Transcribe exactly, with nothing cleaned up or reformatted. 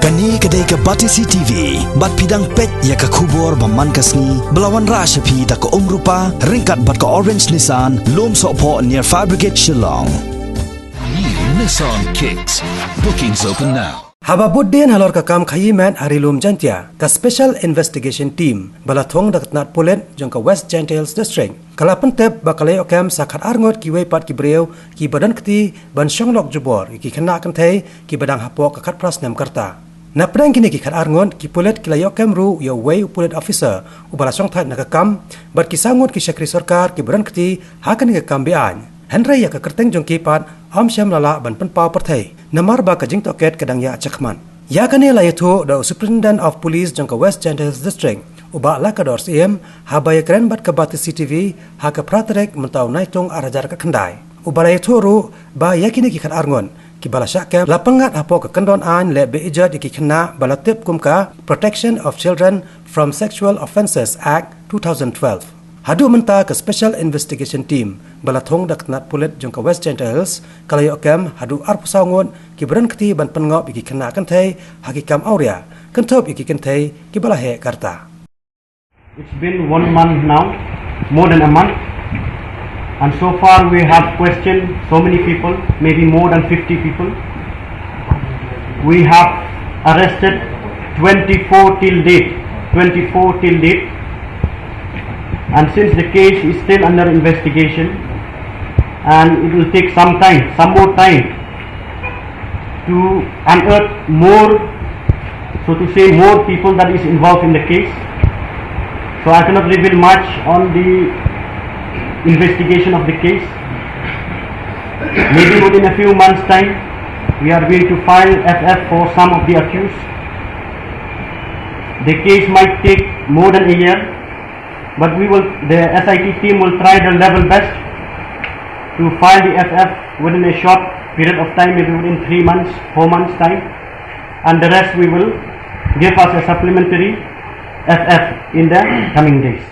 Kane ka dei ka Batesi T V, bad phi dang peit ïa ka khubor ba man ka sngi, ba la wanrah sha phi da ka Umrupa, ryngkat bad ka Orange Nissan, Lumsohphoh near Fire Brigade Shillong. New Nissan Kicks. Bookings open now. Haba bud dien halor ka kam khaïi met ha Ri Lum Jaiñtia, ka Special Investigation Team, ba la thung da ka tnat pulit jong ka West Jaintia Hills District, ka la pyntip ba ka la ïoh kem sa khatar ngut kiwei pat ki briew, kiba don kti ban shong lok jubor ïa ki khynnah kynthei kiba dang hapoh ka khatphra snem ka rta. Napdeng kine ki khatar ngut, ki pulit ki la ïoh kem ruh ïa uwei u pulit officer uba la shongthait na ka kam, bad ki saw ngut ki shakri sorkar kiba don kti ha kane ka kam be-aiñ. Hynrei ïa ka kyrteng jong ki pat ym shym la lah ban pynpaw pyrthei, namar ba ka jingtohkit ka dang ïaid shakhmat. Ïa kane la ïathuh da u Superintendent of Police jong ka West Jaintia Hills District, u Bah Lakador Syiem, haba ïakren bad ka Batesi T V ha ka phra tarik mynta u Naitung ar hajar khatkhyndai. Uba la ïathuh ruh ba ïa kine ki khatar ngut kiba la shah kem la pynngat hapoh ka kyndon aiñ leh beiñjot ïa ki khynnah ba la tip kum ka Protection of Children from Sexual Offences Act two thousand twelve. Haduh mynta ka Special Investigation Team ba la thung da ka tnat pulit jong ka West Jaintia Hills ka la ïoh kem haduh arphew saw ngut kiba don kti ban pynngop ïa ki khynnah kynthei ha ki kam awria, kynthup ïa ki kynthei kiba la heh ka rta. It's been one month now, more than a month. And so far we have questioned so many people, maybe more than fifty people. We have arrested twenty-four till date, twenty-four till date. And since the case is still under investigation, and it will take some time, some more time, to unearth more, so to say, more people that is involved in the case. So I cannot reveal much on the investigation of the case. Maybe within a few months' time, we are going to file F F for some of the accused. The case might take more than a year, but we will, the S I T team will try their level best to file the F F within a short period of time, maybe within three months, four months' time, and the rest we will give as a supplementary F F in the coming days.